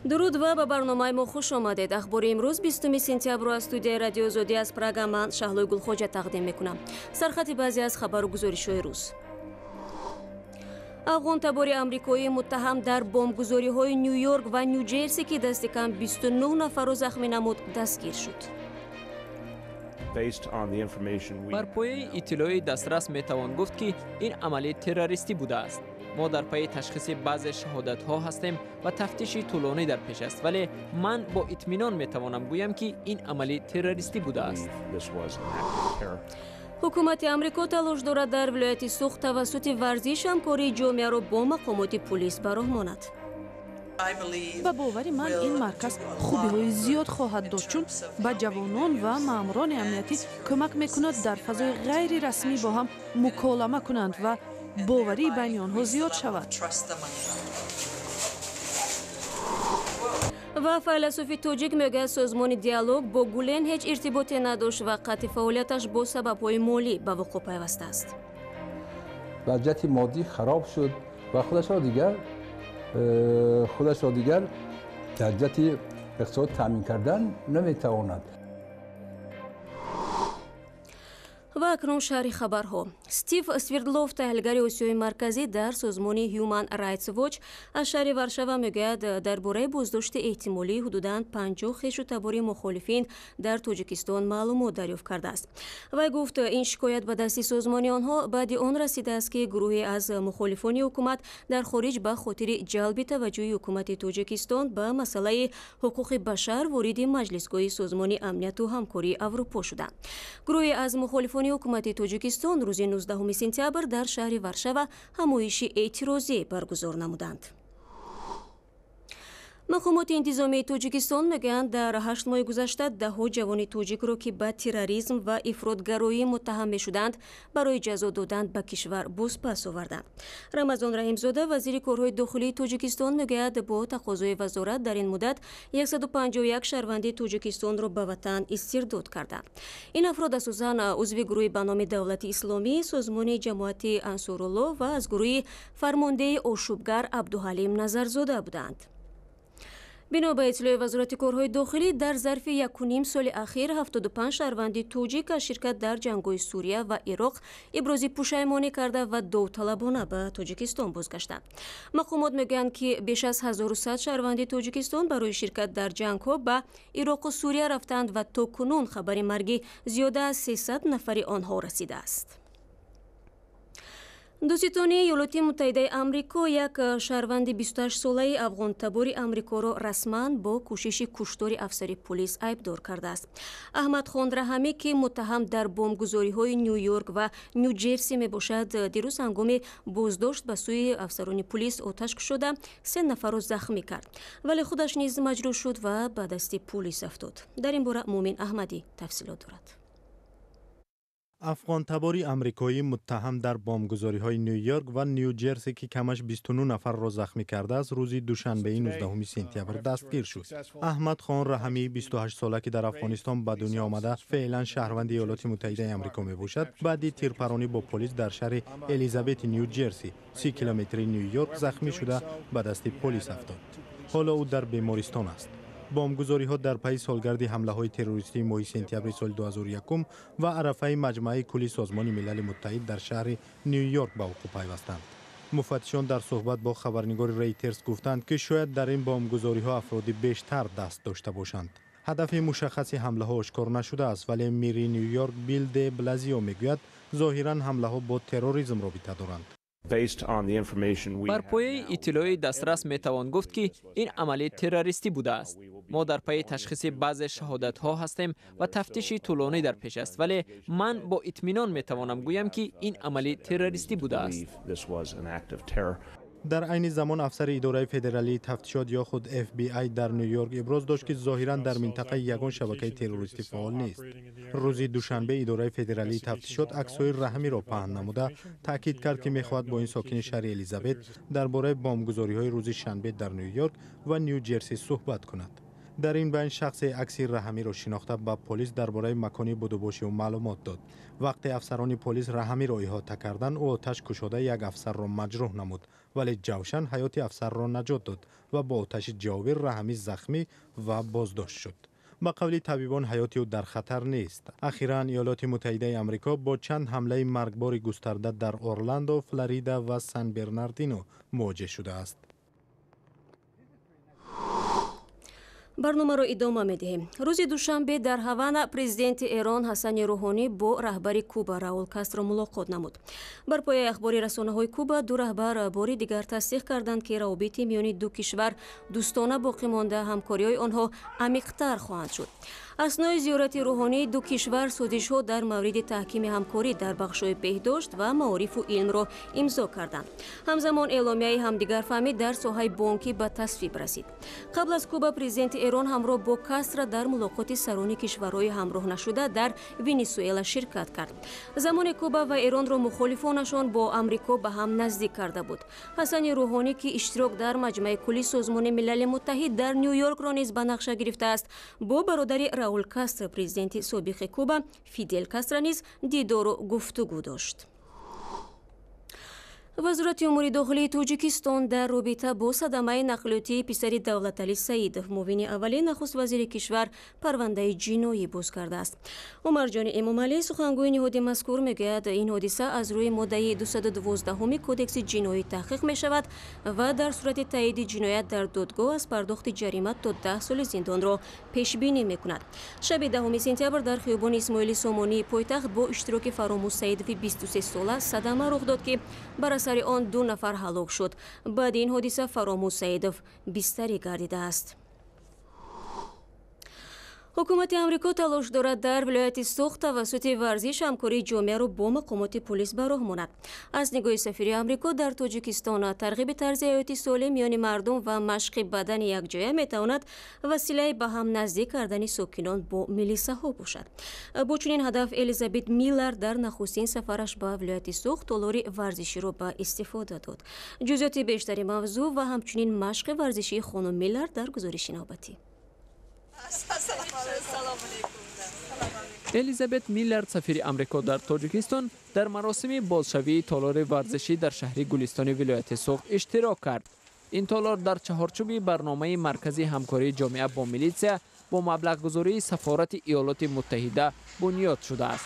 Дуруд ва ба барномаи мо хуш омадед. Ахбори имрӯз 20 сентябрро аз студияи Радиои Озодӣ аз Прага ман Шаҳлои Гулхоҷа тақдим мекунам. Сархати баъзе аз хабару гузоришҳои рӯз. Афғонтабори амрикоӣ муттаҳам дар бомбгузориҳои Ню-Йорк ва Ню-Ҷерси, ки дасти кам 29 нафарро захмӣ намуд, дастгир шуд. Бар пояи иттилои дастрас метавон гуфт, ки ин амали террористӣ будааст. Мо дар пайи ташхиси баъзе шаҳодатҳо ҳастем ва тафтиши тӯлонӣ дар пеш аст, вале ман бо итминон метавонам гӯям, ки ин амали террористӣ будааст. Ҳукумати Амрико талош дорад дар вилояти Суғд тавассути варзиш ҳамкории ҷомеаро бо мақомоти пулис ба роҳ монад. Ба бовари ман, ин марказ хубиҳои зиёд хоҳад дошт, чун ба ҷавонон ва маъмурони амниятӣ кӯмак мекунад дар фазои ғайрирасмӣ бо ҳам муколама кунанд ва боварии байни онҳо зиёд шавад. Ва файласуфи тоҷик мегӯяд, созмони «Диалог» бо Гулен ҳеҷ иртиботе надошт ва қатъи фаъолияташ бо сабабҳои молӣ ба вуқӯъ пайвастааст. Вазъияти моддӣ хароб шуд ва худашро дигар дар ҷиҳати иқтисод таъмин кардан наметавонад. Ва акнун шарҳи хабарҳо. Стив Свердлов, таҳлилгари Осиёи Марказӣ дар созмони Human Rights Watch, аз шаҳри Варшава мегӯяд, дар бораи боздошти эҳтимолии ҳудудан 50 хешу табори мухолифин дар Тоҷикистон маълумот дарёфт кардааст. Вай гуфт, ин шикоят ба дасти созмони онҳо баъди он расидааст, ки гурӯҳе аз мухолифони ҳукумат дар хориҷ ба хотири ҷалби таваҷҷӯҳи ҳукумати Тоҷикистон ба масъалаи ҳуқуқи башар вориди Маҷлисгоҳи Созмони Амнияту Ҳамкории Аврупо шуданд. Гурӯҳе аз мухолифони ҳукумати Тоҷикистон рӯзи 19 сентябр дар шаҳри Варшава ҳамоиши эътирозӣ баргузор намуданд. Мақомоти интизомии Тоҷикистон мегӯянд, дар 8 моҳи гузашта даҳҳо ҷавони тоҷикро, ки ба терроризм ва ифротгароӣ муттаҳам мешуданд, барои ҷазо додан ба кишвар бозпас оварданд. Рамазон Раҳимзода, вазири корҳои дохилии Тоҷикистон, мегӯяд, бо тақозои вазорат дар ин муддат 151 шаҳрванди Тоҷикистонро ба ватан истирдод карданд. Ин афрод асосан узви гурӯҳи ба номи Давлати Исломӣ, созмони Ҷамоати Ансорулло ва аз гурӯҳи фармондеҳи ошӯбгар Абдуҳалим Назарзода буданд. Бино ба иттилои Вазорати корҳои дохилӣ, дар зарфи 1,5 соли ахир 75 шаҳрванди тоҷик аз ширкат дар ҷангҳои Сурия ва Ироқ ибрози пушаймонӣ карда ва довталабона ба Тоҷикистон бозгаштанд. Мақомот мегӯянд, ки беш аз 1100 шаҳрванди Тоҷикистон барои ширкат дар ҷангҳо ба Ироқу Сурия рафтанд ва то кунун хабари марги зиёда аз 300 нафари онҳо расидааст. Додситонии Иёлоти Муттаҳидаи Амрико як шаҳрванди 28-солаи афғонтабори амрикоро расман бо кӯшиши куштори афсари пулис айбдор кардааст. Аҳмадхон Раҳамӣ, ки муттаҳам дар бомбгузориҳои Ню-Йорк ва Ню-Ҷерси мебошад, дирӯз ҳангоми боздошт ба сӯи афсарони пулис оташ кушода, се нафарро захмӣ кард, вале худаш низ маҷрӯҳ шуд ва ба дасти пулис афтод. Дар ин бора Муъмин Аҳмадӣ тафсилот дорад. Афғонтабори амрикоӣ, муттаҳам дар бомбгузориҳои Ню-Йорк ва Ню-Ҷерси, ки камаш 29 нафарро захмӣ кардааст, рӯзи душанбеи 19 сентябр дастгир шуд. Аҳмадхон Раҳамии 28-сола, ки дар Афғонистон ба дунё омада, феълан шаҳрванди Иёлоти Муттаҳидаи Амрико мебошад, баъди тирпаронӣ бо полис дар шаҳри Элизабети Ню-Ҷерси, 30 километри Ню-Йорк, захмӣ шуда, ба дасти полис афтод. Ҳоло ӯ дар бемористон аст. Бомбгузориҳо дар пайи солгарди ҳамлаҳои террористии моҳи сентябри соли 2001 ва арафаи Маҷмааи кулли Созмони Милали Муттаҳид дар шаҳри Ню-Йорк ба вуқӯъ пайвастанд. Муфаттишон дар суҳбат бо хабарнигори Рейтерс гуфтанд, ки шояд дар ин бомбгузориҳо афроди бештар даст дошта бошанд. Ҳадафи мушаххаси ҳамлаҳо ошкор нашудааст, вале мири Ню-Йорк Билл де Блазио мегӯяд, зоҳиран ҳамлаҳо бо терроризм робита доранд. Бар пояи иттилои дастрас метавон гуфт, ки ин амали террористӣ будааст. Мо дар пайи ташхиси баъзе шаҳодатҳо ҳастем ва тафтиши тӯлонӣ дар пеш аст, вале ман бо итминон метавонам гӯям, ки ин амали террористӣ будааст. Дар айни замон афсари Идораи федералии тафтишот ё худ FBI дар Ню-Йорк иброз дошт, ки зоҳиран дар минтақа ягон шабакаи террористӣ фаъол нест. Рӯзи душанбе Идораи федералии тафтишот аксҳои Раҳамиро паҳн намуда, таъкид кард, ки мехоҳад бо ин сокини шаҳри Элизабет дар бораи бомбгузориҳои рӯзи шанбе дар Ню-Йорк ва Ню-Ҷерси суҳбат кунад. Дар ин байн шахсе акси Раҳамиро шинохта ба полис дар бораи макони будубоши ӯ маълумот дод. Вақте афсарони полис Раҳамиро иҳота карданд, ӯ оташ кушода як афсарро маҷрӯҳ намуд, вале ҷавшан ҳаёти афсарро наҷот дод ва бо оташи ҷавобӣ Раҳамӣ захмӣ ва боздошт шуд. Ба қавли табибон, ҳаёти ӯ дар хатар нест. Ахиран Иёлоти Муттаҳидаи Амрико бо чанд ҳамлаи маргбори густарда дар Орландо, Флорида ва Сан Бернардино мувоҷеҳ шудааст. Барномаро идома медиҳем. Рӯзи душанбе дар Ҳавана президенти Эрон Ҳасани Рӯҳонӣ бо раҳбари Куба Раул Кастро мулоқот намуд. Бар пояи ахбори расонаҳои Куба, ду раҳбар бори дигар тасдиқ карданд, ки равобити миёни ду кишвар дӯстона боқӣ монда, ҳамкориҳои онҳо амиқтар хоҳанд шуд. Аснои зиёрати рӯҳонии ду кишвар созишҳо дар мавриди таҳкими ҳамкорӣ дар бахшҳои беҳдошт ва маорифу илмро имзо карданд. Ҳамзамон эъломияи ҳамдигарфаҳмӣ дар соҳаи бонкӣ ба тасвиб расид. Қабл аз Куба президенти Эрон ҳамроҳ бо Кастро дар мулоқоти сарони кишварҳои ҳамроҳ нашуда дар Венесуэла ширкат кард. Замоне Куба ва Эронро мухолифонашон бо Амрико ба ҳам наздик карда буд. Ҳасани Рӯҳонӣ, ки иштирок дар Маҷмаи кулли Созмони Милали Муттаҳид дар Ню-Йоркро низ ба нақша гирифтааст, бо бародари Раул Кастро, президенти собиқи Куба Фидель Кастро низ дидору гуфтугӯ дошт. Вазорати умури дохилии Тоҷикистон дар робита бо садамаи нақлиётии писари Давлаталӣ Саидов, муовини аввали нахуст вазири кишвар, парвандаи ҷиноӣ боз кардааст. Умарҷони Эмомалӣ, сухангӯи ниҳоди мазкур, мегӯяд, ин ҳодиса аз рӯи моддаи 212 Кодекси ҷиноӣ таҳқиқ мешавад ва дар сурати таъйиди ҷиноят дар додгоҳ аз пардохти ҷарима то 10 соли зиндонро пешбинӣ мекунад. Шаби 10 сентябр дар хиёбони Исмоили Сомонии пойтахт бо иштироки Фаромӯз Саидови 23 сола садама рух дод, ки бар асари он 2 нафар ҳалок шуд. Баъди ин ҳодиса Фаромӯз Саидов бистарӣ гардидааст. Ҳукумати Амрико талош дорад дар вилояти Суғд тавассути варзиш ҳамкории ҷомеаро бо мақомоти полис ба роҳ монад. Аз нигоҳи сафири Амрико дар Тоҷикистон, тарғиби тарзи ҳаёти солим миёни мардум ва машқи бадани якҷоя метавонад василаи ба ҳам наздик кардани сокинон бо милисаҳо бошад. Бо чунин ҳадаф Элизабет Миллар дар нахустин сафараш ба вилояти Суғд толори варзиширо ба истифода дод. Ҷузъиёти бештари мавзӯъ ва ҳамчунин машқи варзишии хонум Миллар дар гузориши навбатӣ. Элизабет Миллар, сафири Амрико дар Тоҷикистон, дар маросими бозшавии толори варзишӣ дар шаҳри Гулистони вилояти Суғд иштирок кард. Ин толор дар чаҳорчӯби барномаи марказии ҳамкории ҷомеа бо милитсия бо маблағгузории Сафорати Иёлоти Муттаҳида бунёд шудааст.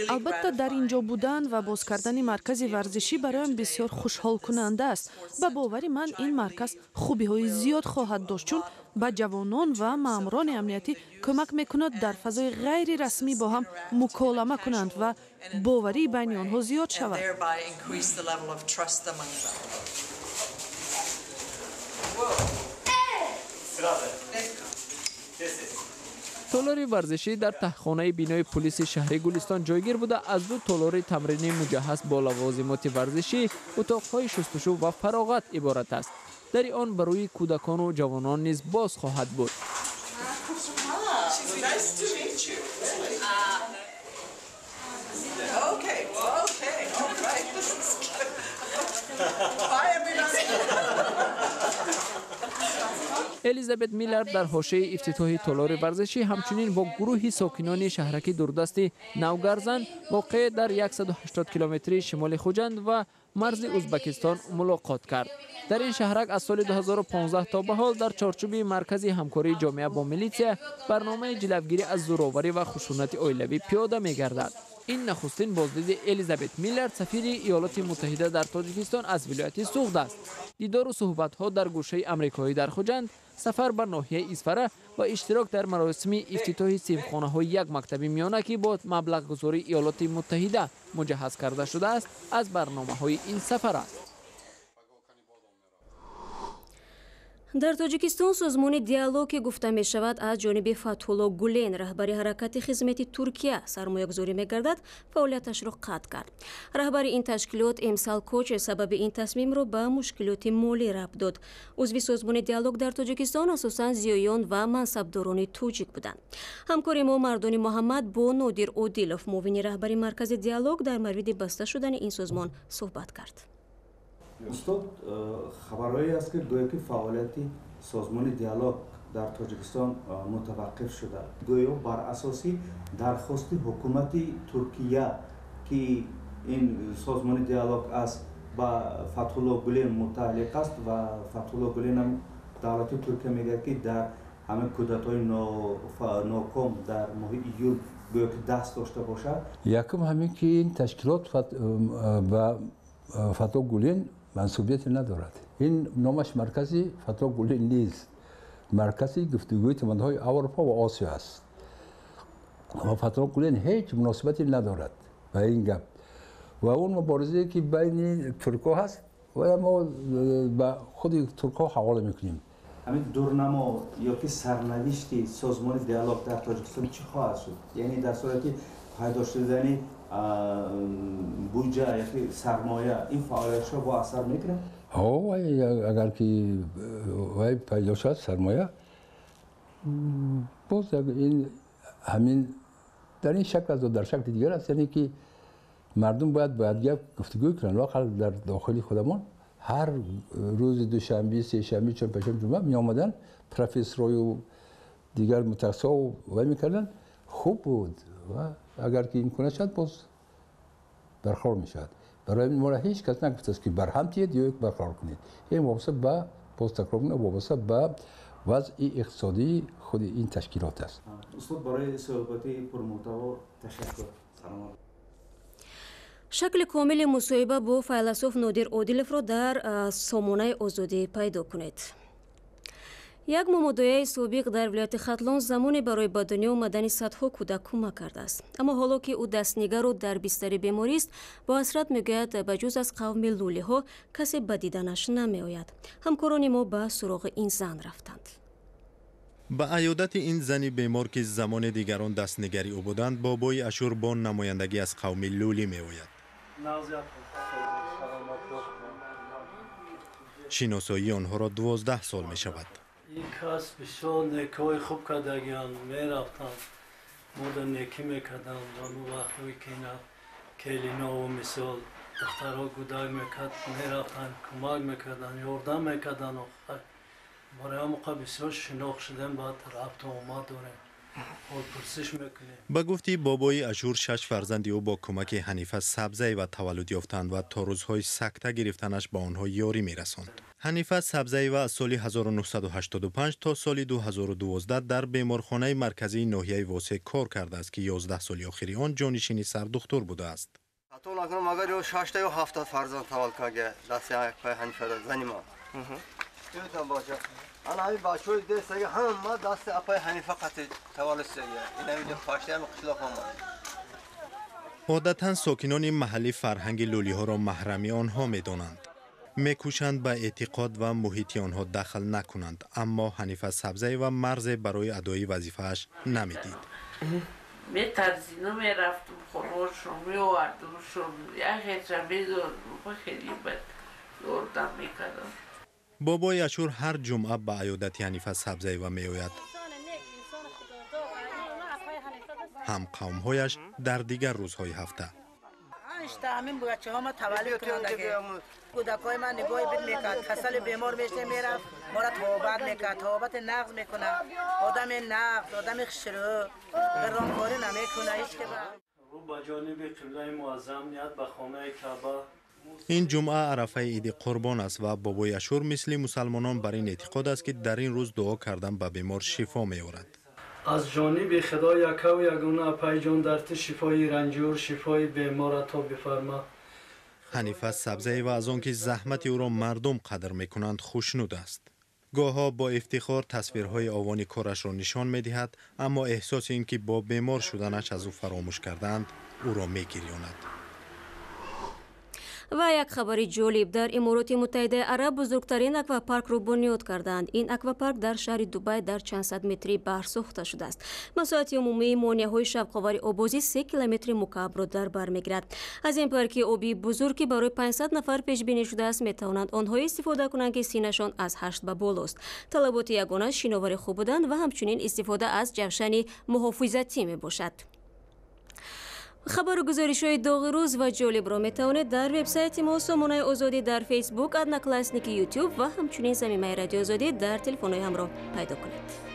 Албатта, дар ин ҷо будан ва боз кардани маркази варзишӣ бароям бисёр хушҳолкунанда аст. Ба бовари ман, ин марказ хубиҳои зиёд хоҳад дошт, чун ба ҷавонон ва маъмурони амниятӣ кӯмак мекунад дар фазои ғайрирасмӣ бо ҳам муколама кунанд ва боварии байни онҳо зиёд шавад. Толори варзишӣ дар таҳхонаи бинои полиси шаҳри Гулистон ҷойгир буда, аз ду толори тамринӣ муҷаҳҳаз бо лавозимоти варзишӣ, утоқҳои шустушӯ ва фароғат иборат аст. Дари он барои кӯдакону ҷавонон низ боз хоҳад буд. Элизабет Миллар дар ҳошияи ифтитоҳи толори варзишӣ ҳамчунин бо гурӯҳи сокинони шаҳраки дурдасти Навгарзан, воқеъ дар 180 километрии шимоли Хуҷанд ва марзи Узбакистон мулоқот кард. Дар ин шаҳрак аз соли 2015 то ба ҳол дар чорчӯби маркази ҳамкории ҷомеа бо милитсия барномаи ҷилавгирӣ аз зӯроварӣ ва хушунати оилавӣ пиёда мегардад. Ин нахустин боздиди Элизабет Миллар, сафири Иёлоти Муттаҳида дар Тоҷикистон, аз вилояти Суғд аст. Дидору суҳбатҳо дар гӯшаи амрикоӣ дар Хуҷанд, сафар ба ноҳияи Исфара ва иштирок дар маросими ифтитоҳи синфхонаҳои як мактаби миёна, ки бо маблағгузории Иёлоти Муттаҳида муҷаҳҳаз карда шудааст, аз барномаҳои ин сафар аст. Дар Тоҷикистон созмони Диалог, ки гуфта мешавад аз ҷониби Фатҳулло Гулен, раҳбари ҳаракати хизмати Туркия, сармоягузорӣ мегардад, фаъолияташро қатъ кард. Раҳбари ин ташкилот Эмсал Коч сабаби ин тасмимро ба мушкилоти молӣ рабт дод. Узви созмони Диалог дар Тоҷикистон асосан зиёён ва мансабдорони тоҷик буданд. Ҳамкори мо Мардони Муҳаммад бо Нодир Одилов, муовини раҳбари маркази Диалог, дар мавриди баста шудани ин созмон суҳбат кард. Устод, хабарҳое аст, ки гӯё ки фаъолияти созмони Диалог дар Тоҷикистон мутаваққиф шуда, гӯё бар асоси дархости ҳукумати Туркия, ки ин созмони Диалог аз ба Фатҳулло Гулен мутааллиқ аст, ва Фатҳулло Гуленам давлати Туркия мегӯяд, ки дар ҳамин кудатҳои ноком дар моҳи июл гӯё ки даст дошта бошад. Якум ҳамин, ки ин ташкилот ба Фатҳулло Гулен мансубияте надорад. Ин номаш Маркази Фатҳулло Гулен нест, Маркази гуфтугӯи тамаддунҳои Аврупо ва Осиё аст ва Фатҳулло Гулен ҳеҷ муносибате надорад ба ин гап. Ва он муборизае, ки байни туркҳо ҳаст, ва мо ба худи туркҳо ҳавола мекунем. Ҳамин дурнамо ё ки сарнавишти созмони Диалог дар Тоҷикистон чӣ хоҳад шуд? Яъне дар сурати пайдо шудани буҷа яки сармоя ин фаъолиятшо бо асар мекунад? Агар ки вай пайдо шавад, сармоя, боз ин ҳамин дар ин шакл аст, дар шакли дигар аст. Яъне ки мардум бояд гап гуфтугӯ кунанд. Лоақал дар дохили худамон ҳар рӯзи душанбе, сешанбе, чорпанҷшанбе, ҷумъа меомаданд профессорою дигар мутахассисҳо вай мекарданд, хуб буд. Ва агар ки имкон шавад, боз барқарор мешавад. Барои моро ҳеҷ кас нагуфтааст, ки барҳам тиед ё барқарор кунед. Ин вобаста ба, боз такрор мекунам, вобаста ба вазъи иқтисодии худи ин ташкилот аст. Устод, барои суҳбати пурмуҳтаво ташаккур, саломат. Шакли комили мусоҳиба бо файласуф Нодир Одиловро дар сомонаи Озодӣ пайдо кунед. Як момодояи собиқ дар вилояти Хатлон замоне барои ба дунё омадани садҳо кӯдак кӯмак кардааст. Аммо ҳоло ки ӯ дастнигару дар бистари беморист, бо ҳасрат мегӯяд, ба ҷуз аз қавми лулиҳо касе ба диданаш намеояд. Ҳамкорони мо ба суроғи ин зан рафтанд. Ба аёдати ин зани бемор, ки замони дигарон дастнигари ӯ буданд, бобои Ашур бо намояндагӣ аз қавми лулӣ меояд. Шиносоии онҳоро 12 сол мешавад. Ин кас бисёр некиҳои хуб кардагианд, мерафтанд, мода некӣ мекарданд. Ҳамун вақтҳое ки ина келинову мисол духтарҳо гудак мекард, мерафтанд, кӯмак мекарданд, ёрдам мекарданд. Барои ҳамоқа бисёр шинохт шудем, баъд рафту омад дорем, ҳолпурсиш мекунем. Ба гуфти бобои Ашур, шаш фарзанди ӯ бо кӯмаки Ҳанифа Сабзаева таваллуд ёфтанд ва то рӯзҳои сакта гирифтанаш ба онҳо ёрӣ мерасонд. Ҳанифа Сабзаева аз соли 1985 то соли 2012 дар беморхонаи марказии ноҳияи Восе кор кардааст, ки 11 соли охири он ҷонишини сардухтур будааст. Хато накунам, агар ё шашта ё ҳафта фарзанд таваллуд карда дасти апаи Ҳанифа, зани ман. Бача, ана ҳамин бачаҳои дестаги ҳама дасти апаи Ҳанифа қати таваллуд шудагия. Ин паштаами қишлоқ ҳама. Одатан сокинони маҳаллӣ фарҳанги лӯлиҳоро маҳрами онҳо медонанд, мекӯшанд ба эътиқод ва муҳити онҳо дахл накунанд. Аммо Ҳанифа Сабзаева марзе барои адои вазифааш намедид. Метарзиду, мерафтум хонашон, меовардумшон, яхеша медодум, хеле бад ёрдам мекардам. Бобои Ашур ҳар ҷумъа ба аёдати Ҳанифа Сабзаева меояд. Ҳамқавмҳояш дар дигар рӯзҳои ҳафта. Ҳамин бачаҳо ма таваллуд кунандаги кӯдакҳои ман нигоҳи бид мекард. Касали бемор меште, мерафт, мора тобат мекард, тобати нағз мекунад. Одами нағз, одами хушрӯ, гаронкорӣ намекунад ҳеҷ ки. Рӯ ба ҷониби қиблаи муаззам, ният ба хонаи Каъба. Ин ҷумъа арафаи Иди Қурбон аст ва бобои Ашур мисли мусалмонон бар ин эътиқод аст, ки дар ин рӯз дуо кардан ба бемор шифо меорад. Аз ҷониби Худои якаву ягона, апайҷон, дар ту шифои ранҷур, шифои бемор ато бифарма. Ҳанифа Сабзаева аз он ки заҳмати ӯро мардум қадр мекунанд, хушнуд аст. Гоҳҳо бо ифтихор тасвирҳои овони корашро нишон медиҳад, аммо эҳсоси ин ки бо бемор шуданаш аз ӯ фаромӯш кардаанд, ӯро мегирёнад. Ва як хабари ҷолиб: дар Имороти Муттаҳидаи Араб бузургтарин аквапаркро бунёд карданд. Ин аквапарк дар шаҳри Дубай дар чанд сад метрии баҳр сохта шудааст. Масоҳати умумии монеаҳои шавқовари обозӣ 3 километри мукаабро дар бар мегирад. Аз ин парки обии бузург, ки барои 500 нафар пешбинӣ шудааст, метавонанд онҳое истифода кунанд, ки синнашон аз 8 ба болост. Талаботи ягона шиновари хуб будан ва ҳамчунин истифода аз ҷавшани муҳофизатӣ мебошад. Хабару гузоришҳои доғи рӯз ва ҷолибро метавонед дар вебсайти мо, сомонаи Озодӣ дар Фейсбук, Одноклассники, Ютуб ва ҳамчунин замимаи Радиои Озодӣ дар телефонҳои ҳамроҳ пайдо кунед.